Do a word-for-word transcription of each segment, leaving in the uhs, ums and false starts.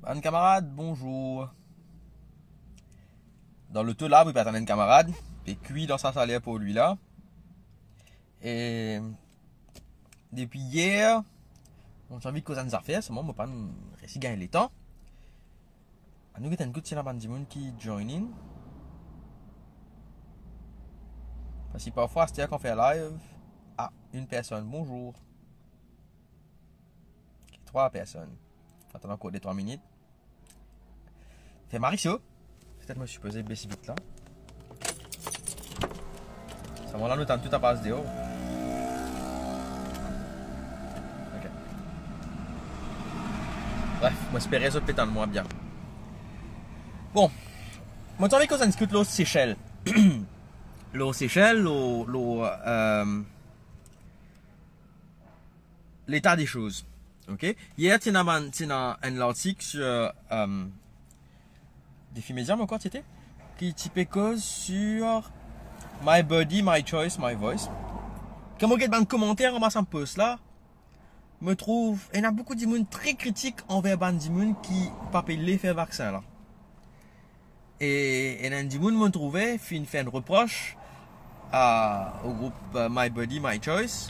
Bann kamarad, bonzour. Dan loto la, mo pe atann enn kamarad, pe kwi dan sa saler pou li la. E depi yer, mo ti anvi koz enn zafer, selman mo pa'nn resi gagn letan. Anou get enn kout si ena bann dimoun ki join in. Parski parfwa, aster kan fer live, ah, enn personn, bonzour. Trwa personn. Atann ankor de trwa minit. Fer mari so. Petet mo sipoze bes vit la. Sa moman la, nou tann tou apas deor. Ok. Bref, mo espere zot pe tann mwa bien. Bon, mo ti anvi koz enn kout lor Sesel. Lor Sesel, lor, lor, euh, leta de soz. Ok? Yer, ti ena bann, ti ena enn lartik sur, euh, Defi Media, mo krwar ti ete, ki ti pe koz sur My Body, My Choice, My Voice. Kan mo get bann komanter anba sa post la, mo trouv ena boukou dimoun tre kritik anver bann dimoun ki pa pe le fer vaksin la. E ena enn dimoun mo trouve finn fer enn repros a, o group, euh, My Body, My Choice.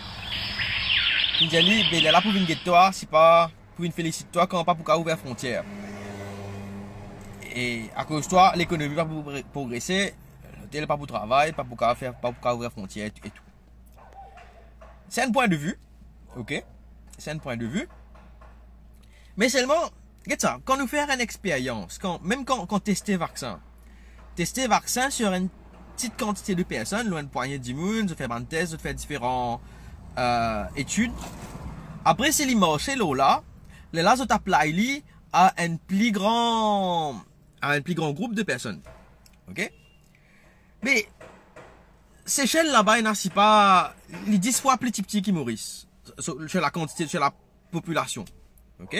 Finn dir li, be lerla pou vinn get twa, si pa pou vinn felisit twa kan pa pou kav ouver frontier. E akoz twa, lekonomi pa pou pre-, progrese, lotel pa pou travay, pa pou kav fer, pa pou kav ouver frontier e tou, e tou. Se enn pwin de vi, ok? Se enn pwin de vi. Me selman, get sa, kan nou fer enn experyans, kan, mem kan, kan teste vaksin, teste vaksin sur enn ti kantite de personn, lor enn pwagne dimoun, zot fer bann tes, zot fer diferan, euh, etid. Apre, si li marse lor la, lerla zot apply li a enn pli gran, a enn pli gran group de personn. Ok? Me Sesel laba ena sipa, li dis fwa pli tipti ki Moris. So, so lakantite, so lapopilasion. Ok?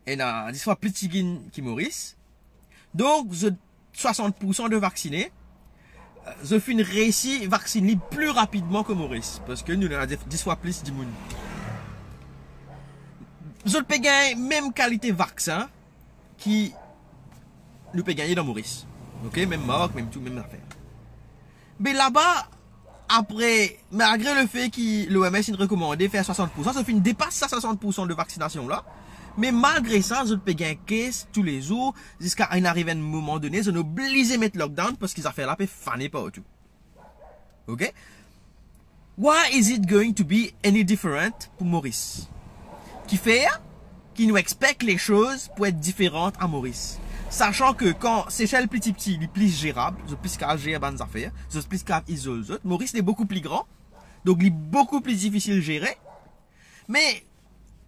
Ena dis fwa pli tigit ki Moris. Donk, zot swasant poursan de vaksine, zot finn reysi vaksinn li pli rapidman ki Moris, parski nou ena dis fwa plis dimoun. Zot pe gagn mem kalite vaksin ki nou pe gagne dan Moris. Ok, mem mark, mem tou, mem zafer. Me laba, apre, malgre lefe ki l'O M S inn rekomande fer swasant poursan, zot finn depas sa swasant poursan de vaksinasion la. Me malgre sa, zot pe gagn kes toulezour, ziska inn ariv enn moman done, zot oblize met lockdown parski zafer la pe fane partou. Ok? Why is it going to be any different pou Moris? Kifer ki nou expect les choses pou et diferan a Moris? Sasan ki kan Sesel pli tipti, li pli zerab, zot plis kav zer bann zafer, zot plis kav izol zot. Moris li boukou pli gran, donk li boukou pli difisil zere. Me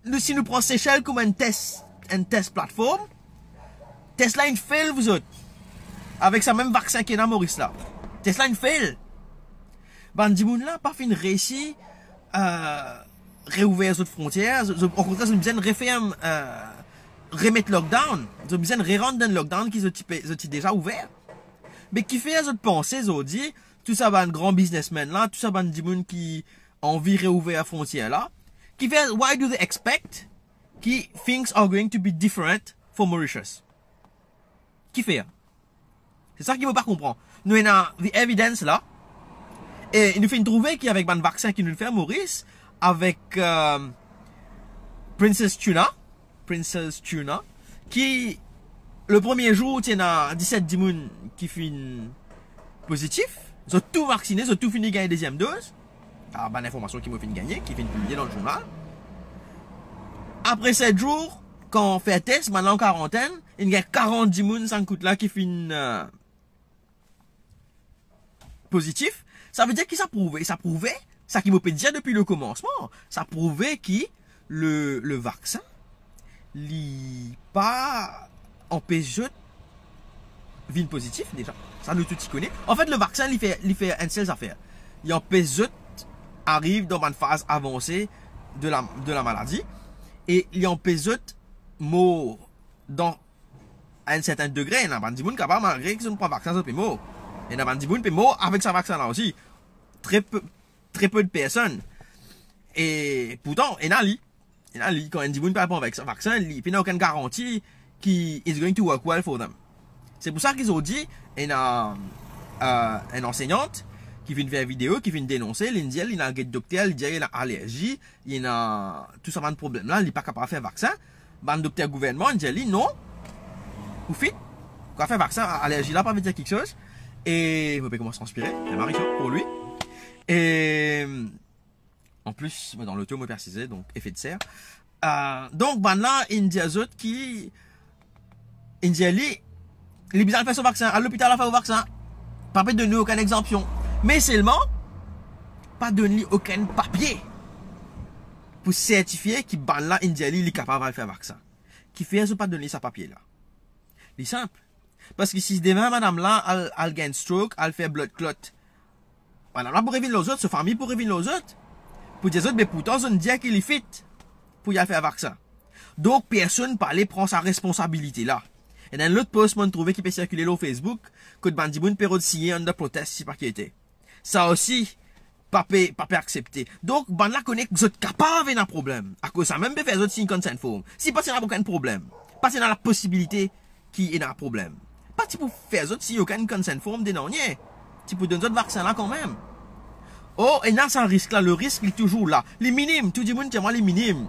nou, si nou pran Sesel kouma enn tes, enn tes platform, tes la inn fail pou zot. Avek sa mem vaksin ki ena Moris la, tes la inn fail. Bann dimoun la pa finn reysi, euh, reouver zot frontier, zot, zot, okontrer, zot bizin referm, euh, remet lockdown. Zot bizin rerant dan lockdown ki zot ti pe, zot ti deza ouver. Me kifer zot panse zordi, tou sa bann gran biznesmenn la, tou sa bann dimoun ki anvi reouver frontier la, kifer, why do they expect ki things are going to be different for Mauritius? Kifer? Se sa ki mo pa konpran. Nou ena the evidence la, e nou finn trouve ki avek bann vaksin ki nou fer Moris, avek, euh, Princess Tuna, Princess Tuna, ki le premie zour ti ena diset dimoun ki finn pozitif, zot tou vaksine, zot tou fini gagn deziem doz. Ah, bann informasion ki mo finn gagne, ki finn pibliye dan zournal. Apre set zour, kan fer tes, bann la an karantenn, inn gagn karant dimoun sa kout la ki finn, euh, pozitif. Savedir ki sa prouve? Sa prouve sa ki mo pe dir depi le komansman. Sa prouve ki le, le vaksin, li pa anpes zot vinn pozitif deza. Sa nou tou ti kone. Anfet, le vaksin, li fer, li fer enn sel zafer. Li anpes zot ariv dan bann faz avanse de la, de la maladi. E li anpes zot mor dan a enn sertin degre. Ena bann dimoun kapav, malgre ki zot pran vaksin, zot pe mor. Ena bann dimoun pe mor avek sa vaksin la osi. Tre pe, tre pe de personn. E pourtan, ena li. Ena li, kan enn dimoun pa pran vak-, vaksin, li pena okenn garanti ki is going to work well for them. Se pou sa ki zordi ena, euh, enn ansenyant ki vinn fer video, ki vinn denonse, li dir li ena get dokter, li dir li ena alerzi, li ena tou sa bann problem la, li pa kapav fer vaksin. Bann dokter gouvernman dir li, non, ou fit, ou kapav fer vaksin, alerzi la pa vedir kiksoz. E mo pe koumans transpire, me mari so pou li. E an plis, mo dan loto, mo pe asize, donk efe de ser. Euh, donk, bann la, inn dir zot ki, inn dir li, li bizin al fer so vaksin, al lopital al fer so vaksin. Pa pe donn li okenn egzanpsion. Me selman, pa donn li okenn papie pou sertifie ki bann la inn dir li, li kapav al fer vaksin. Kifer zot pa donn li sa papie la? Li sinp. Parski si demin madam la al, al gagn stroke, al fer blood clot, madam la pou revinn lor zot, so fami pou revinn lor zot, pou dir zot, be pourtan zot inn dir ki li fit pou li al fer vaksin. Donk, personn pa le pran sa responsabilite la. Ena enn lot post mo'nn trouve ki pe sirkile lor Facebook, kot bann dimoun pe rod siye under protest, sipa ki ete. Sa osi, pa pe, pa pe aksepte. Donk, bann la kone ki zot kapav ena problem. Akoz samem pe fer zot sign consent form. Si pa ti ena okenn problem, pa ti ena laposibilite ki ena problem, pa ti pou fer zot sign okenn consent form de nanye. Ti pou donn zot vaksin la kanmem. Or, ena sa risk la, le risk li touzour la. Li minim, tou dimoun dir mwa li minim.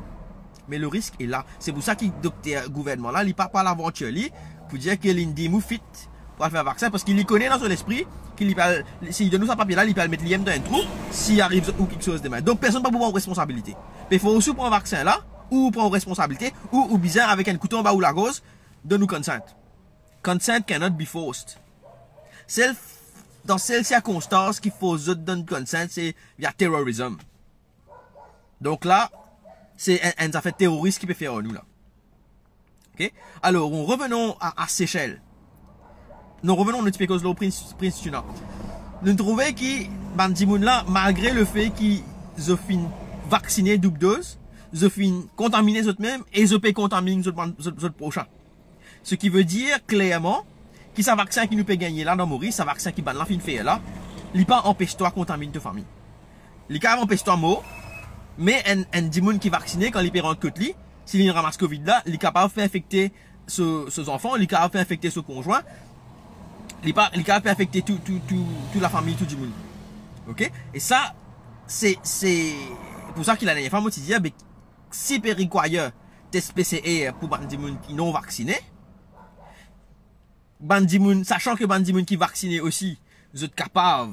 Me le risk e la. Se pou sa ki dokter gouvernman la, li pa, pa al avantir li pou dir ki li inn dim ou fit pou al fer vaksin, parski li kone dan so lespri ki li pe al, si li donn ou sa papie la, li pe al met li mem dan enn trou, si ariv ou kiksoz demin. Donk, personn pa pou pran responsabilite. Pe fors ou pran vaksin la, ou pran responsabilite, ou, ou bizin avek enn kouto anba ou lagorz, donn ou consent. Consent cannot be forced. Sel, dan sel sirkonstans ki fors zot donn consent, se via terrorism. Donk la, se enn, enn zafer teroris ki pe fer ar nou la. Ok? Alor, nou revenon a, a Sesel. Non, revenon, nou ti pe koz lor Prince, Prince Tuna. Nou trouve ki bann dimoun la, malgre lefe ki zot finn vaksine doub doz, zot finn kontamine zot mem e zot pe kontaminn zot bann, zot, zot prosin. Seki ve dir klerman ki sa vaksin ki nou pe gagne la dan Moris, sa vaksin ki bann la finn fer la, li pa anpes twa kontaminn to fami. Li kapav anpes twa mor, me enn, enn dimoun ki vaksine, kan li pe rant kot li, si li ramas covid la, li kapav fer enfekte so, so zanfan, li kapav fer enfekte so konzwin, li pa, li kapav fer enfekte tou, tou, tou, tou lafami, tou dimoun. Ok? E sa, se, se pou sa ki ladernie fwa mo ti dir, be, si pe require test P C R pou bann dimoun ki non vaksine, bann dimoun, sasan ki bann dimoun ki vaksine osi, zot kapav,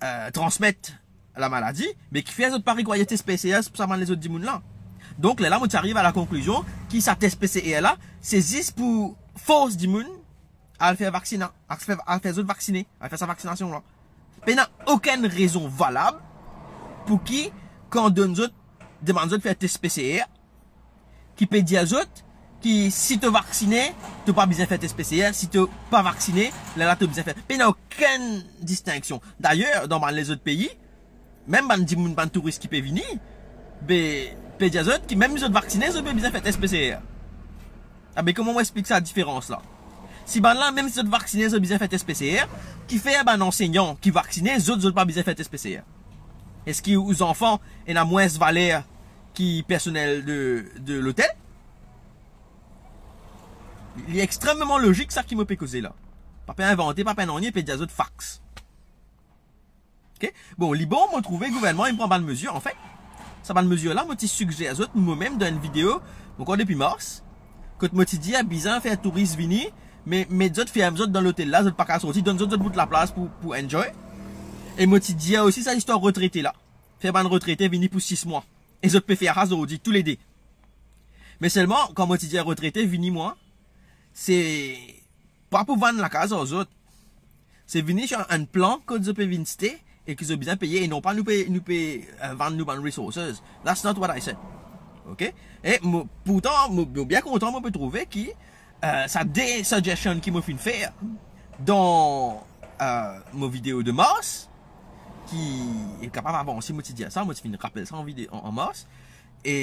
euh, transmet lamaladi, me kifer zot pa require test P C R pou sa bann lezot dimoun la? Donk, lerla mo ti ariv a lakonklizion ki sa test P C R la, se zis pou fors dimoun al fer vaksina, al fer, al fer zot vaksine, al fer sa vaksinasion la. Pena okenn rezon valab pou ki, kan donn zot, demann zot fer test P C R, ki pe dir zot ki si to vaksine, to pa bizin fer test P C R, si to pa vaksine, lerla to bizin fer. Pena okenn distinksion. Dayer, dan bann lezot pei, mem bann dimoun, bann touris ki pe vini, be, pe dir zot ki mem si zot vaksine, zot pe bizin fer test P C R. Abe, kouma mo explik sa diferans la? Si bann la, mem si zot vaksine, zot bizin fer test P C R, kifer bann ansegnan ki vaksine, zot, zot pa bizin fer test P C R? Eski ou zanfan ena mwins valer ki personel de, de lotel? Li extrememan lozik sa ki mo pe koze la. Pa pe invante, pa pe nanye, pe dir zot facts. Ok? Bon, li bon, mo trouve gouvernman inn pran bann mezir, anfet. Sa bann mezir la, mo ti sigzer zot, mo mem dan enn video, mo krwar depi mars, kot mo ti dir bizin fer touris vini, me met zot, ferm zot dan lotel la, zot pa kapav sorti, donn zot, zot bout laplas pou, pou enjoy. E mo ti dir osi sa istwar retrete la. Fer bann retrete vini pou sis mwa. E zot pe fer sa zordi, toulede. Me selman, kan mo ti dir retrete vini mwa, se pa pou vann lakaz ar zot. Se vini sir enn plan kot zot pe vinn stay e ki zot bizin peye, e non pa nou pe, nou pe, euh, vann nou bann resources. That's not what I said. Ok? E mo, pourtan, mo, mo bien kontan, mo pe trouve ki, euh, sa de suggestion ki mo finn fer dan, euh, mo video de mars, ki kapav avanse, mo ti dir sa, mo ti finn rapel sa an vide-, an, an mars, e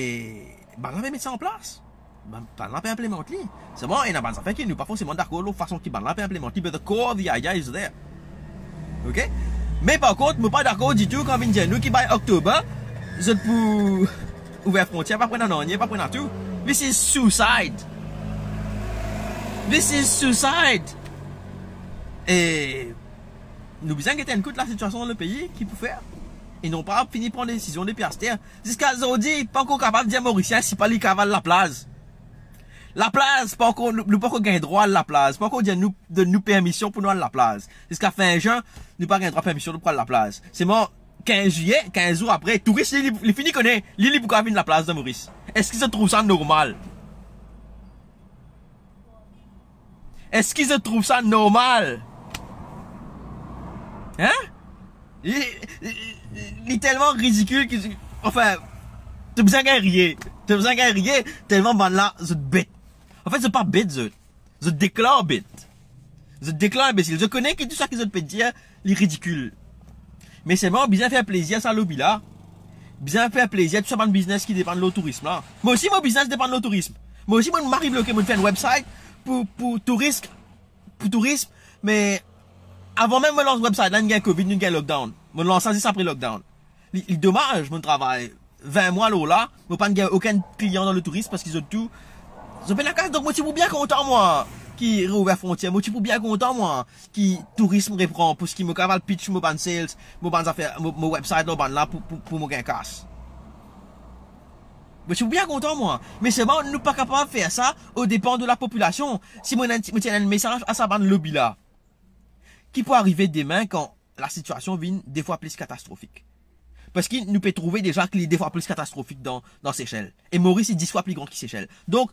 bann la pe met sa an plas. Bann, bann la pe inplimant li. Selman, ena bann zafer ki nou pa forseman dakor lor fason ki bann la pe inplimant li, but the core of the idea is there. Ok? Me par kont, mo pa dakor ditou kan vinn dir nou ki by October, zot pou ouver frontier, pa pran nanye, pa pran atou. This is suicide. This is suicide. E nou bizin get enn kout lasitiasion dan lepei, ki pou fer. E non pa fini pran desizion depi aster. Ziska zordi, pa ankor kapav dir Morisien si pa li kav al laplaz. Laplaz, pa ankor, nou, nou pa ankor gagn drwa al laplaz. Pa ankor dir nou, donn nou permision pou nou al laplaz. Ziska fin zin, nou pa gagn drwa permision pou al laplaz. Selman, kinz zilye, kinz zour apre, touris li, li, li fini kone, li, li pou kav vinn laplaz dan Moris. Eski zot trouv sa normal? Eski zot trouv sa normal? Hein? Li, li, li, li telman ridikil ki, anfin, to bizin gagn riye. To bizin gagn riye, telman bannla, zot bet. Anfet, zot pa bet, zot. Zot deklar bet. Zot deklar inbesil. Zot kone ki tou sa ki zot pe dir, li ridikil. Me selman, bizin fer plezir sa lobi la. Bizin fer plezir tou sa bann biznes ki depann lor tourism la. Mo osi, mo biznes depann lor tourism. Mo osi, mo mari bloke, mo fer enn website pou, pou touris, pou tourism. Me avan mem mo lans website la, nou gagn covid, nou gagn lockdown. Mo lans sa zis apre lockdown. Li, li domaz, mo travay vin mwa lor la, mo pa gagn okenn klian dan letourism parski zot tou, zot pena kas. Donk mo ti pou bien kontan mwa ki reouver frontier, mo ti pou bien kontan mwa ki tourism repran, parski mo kav al pitch mo bann sales, mo bann zafer, mo, mo website lor bannla pou, pou, pou mo gagn kas. Mo ti pou bien kontan mwa. Me selman, nou pa kapav fer sa o depan de lapopilasion. Si mo ena, mo ti ena enn mesaz a sa bann lobi la, ki pou arive demin kan lasitiasion vinn de fwa plis katastrofik. Parski nou pe trouve deza ki li de fwa plis katastrofik dan, dan Sesel. E Moris li dis fwa pli gran ki Sesel. Donk,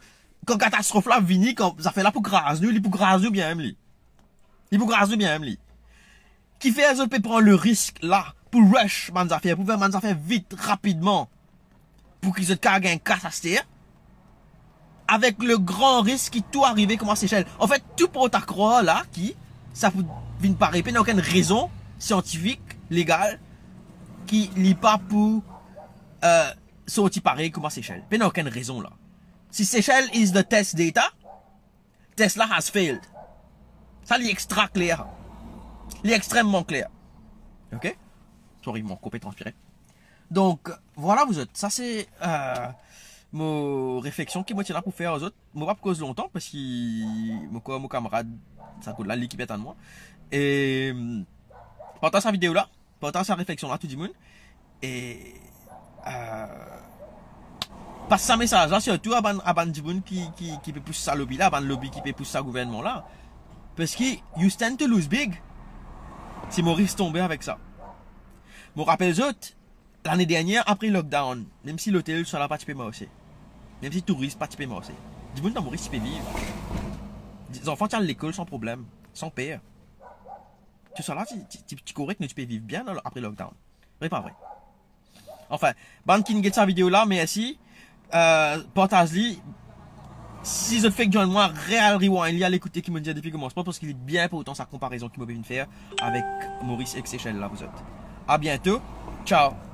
kan katastrof la vini, kan zafer la pou kraz nou, li pou kraz nou bien mem li. Li pou kraz nou bien mem li. Kifer zot pe pran le risk la pou rush bann zafer, pou fer bann zafer vit, rapidman, pou ki zot kav gagn kas aster, avek le gran risk ki tou arive kouma Sesel. Anfet, tou port a krwar la ki sa pou vinn parey. Pena okenn rezon siantifik, legal, ki li pa pou, euh, sorti parey kouma Sesel. Pena okenn rezon la. Si Sesel is the test data, test la has failed. Sa li extra kler. Li extreman kler. Ok? Sorry, mo koup transpire. Donk, vwala zot. Sa se, euh, mo refleksion ki mo ti ena pou fer ar zot. Mo pa pou koz lontan parski mo krwar mo kamarad, sa kot la, li ki pe atann mwa. E, partaz sa video la, partaz sa refleksion la, tou dimoun. E, euh, pas sa mesaz la sirtou a bann, a bann dimoun ki, ki, ki pe pous sa lobi la, bann lobi ki pe pous sa gouvernman la. Parski you stand to lose big si Moris tonbe avek sa. Mo rapel zot, lane dernier, apre lockdown, mem si lotel, tousala pa ti pe marse, mem si touris pa ti pe marse, dimoun dan Moris ti pe viv. Zanfan ti al lekol san problem, san per. Tousala ti, ti, ti, ti korek, nou ti pe viv bien apre lockdown. Vre pa vre? Anfin, bann ki get sa video la, mersi. Euh, partaz li. Si zot fek join mwa, re al rewind li, al ekoute ki mo dir depi komansman, parski li bien inportan sa konparezon ki mo pe vinn fer avek Moris ek Sesel la pou zot. A biento. Ciao.